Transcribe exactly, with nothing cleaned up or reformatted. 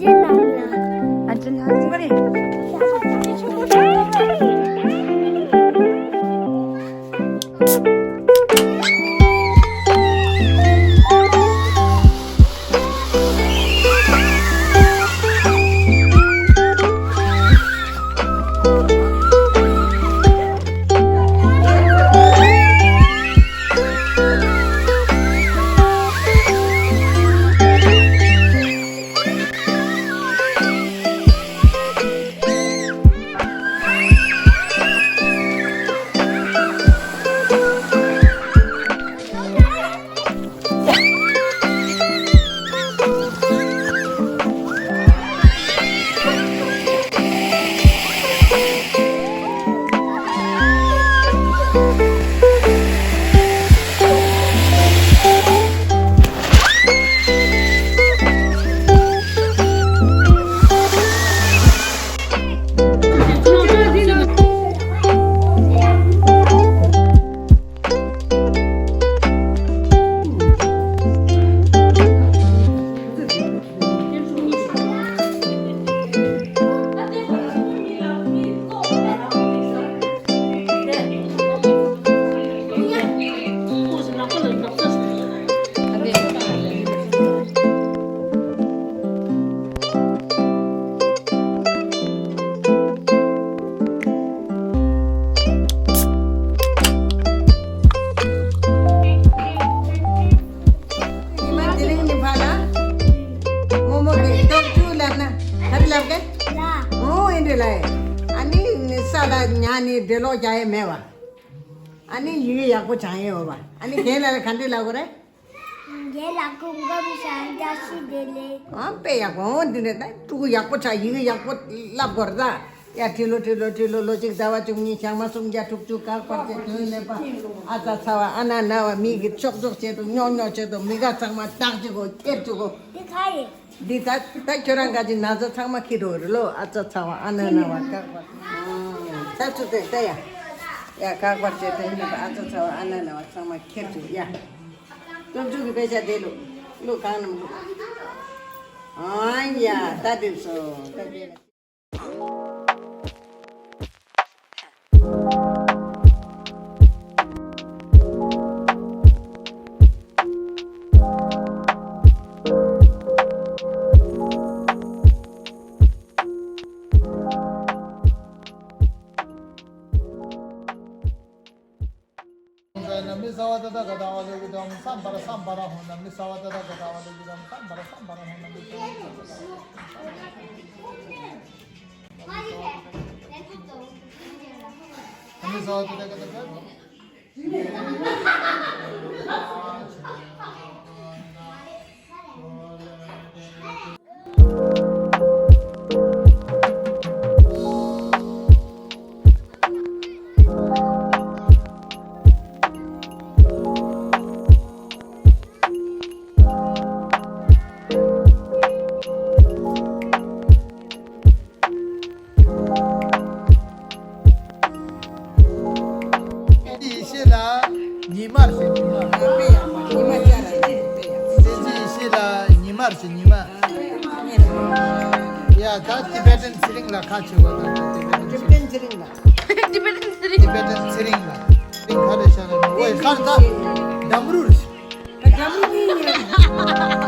ཅི་ལ་ལ། ཨ་ཅི་ལ་ལ་རེད། ཉི་མ་དེ་རིང་ནི་ཕ་ལ། རྨོ་མོ་གི་སྟོབས་ཆུ་ལབ་ན་ག་རེ་ལབ་གི། ལ། འོ་ཨེ་འདྲ་ལ། ཨ་ནི་ནི་ས་ལ་ཉ་ནི་འདྲེ་ལོག་རྒྱག་ཡས་མེད་བ། ཨ་ནི་ཡི་གེ་ཡག་པོ་སྦྱང་ཡས་ཡོད་བ། ཨ་ནི་རྒན་ལ་ལ་ག་འདྲ་ལབ་དགོས་རེད། རྒན་ལགས་སྐུ་ཁམས་བཟང་། བཀྲ་ཤིས་བདེ་ལེགས། ཨ་དཔེ་ཡག་པོ། འོ་འདི་འདྲ་ད་ཕྲུ་གུ་ཡག་པོ་ཆགས། ཡི་གེ་ཡག་པོ་བསླབ་དགོས་རེད་ད། ཡ་ཁྲི་ལོ་ཁྲི་ལོ་ཁྲི་ལོ། ལོ་གཅིག་ཟླ་བ་བཅུ་གཉིས། ཞག་མ་སུམ་བརྒྱ་དྲུག་ཅུ། བཀག་པར་བྱེད་དོན་ལེན་པ། ཨ་ཙ་ཚ་བ་ཨ་ན་ན་བ། མི་གི་ཆོག་ཆོག་བྱེད་དོ། ཉོག་ཉོག་བྱེད་དོ། མི་ག་ཚང་མ་བཏགས་བྱེད་དགོས། ཁྱེར་བྱེད་དགོས། འདི་ག་ཡིན། འདི་ད་ད་ཁྱོད་རང་ག་ཅི་ན་ཚ་ཚང་མ་ཁྱེར་འགྲོ་རེད་ལོ། ཨ་ཙ་ཚ་བ་ཨ་ན་ན་བ། བཀག་པར། ད་ཚུར་ལྟོས་ད་ཡ། ཡ་བཀག་པར་བྱེད་དོན་ལེན་པ། ཨ་ཙ་ཚ་བ་ཨ་ན་ན་བ་ཚང་མ་ཁྱེར་བྱེད་དགོས་ཡ། སྟོབས་འབྱུང་གི་དཔེ་ཆ་དེ་བླུགས། བླུགས་གང་རྣམས་བླུགས། ཨ་ཡ་ད་འགྲིག་སོང་། ད་དེ་ལ། མི་ས་བ་ཏ་ཏ་ག་ཏ་བ་ལེ་གུ་དམ་སམ་བ་ར་སམ་བ་ར་ཧོ་ན། མི་ས་བ་ཏ་ཏ་ག་ཏ་བ་ལེ་གུ་དམ་སམ་བ་ར་སམ་བ་ར་ཧོ་ན། མི་ས་བ་ཏ་ཏ་ག་ཏ་བ་ལེ་གུ་དམ། མི་ས་བ་ཏ་ཏ་ག་ཏ་ག་ཏ། ཡེ་ཤེས་ལ་ཉི་མར་ཞེས་ཉི་མ། བསྟན་འཛིན་ཡེ་ཤེས་ལ་ཉི་མར་ཞེས་ཉི་མ། ཡ་ད་ཏི་བེ་ཊན་ཚེ་རིང་ལ་ཁ་ཆེ་བ་དང་ཏི་བེ་ཊན་ཚེ་རིང་། ཏི་བེ་ཊན་ཚེ་རིང་ལ། ཏི་བེ་ཊན་ཚེ་རིང་། ཏི་བེ་ཊན་ཚེ་རིང་ལ། རིང་ག་རེ་ཤ་རེ་མོ་ཝེ་ཁར་ད་འདམ་རུར། ད་འདམ་རུ་ཡིན་ཡ།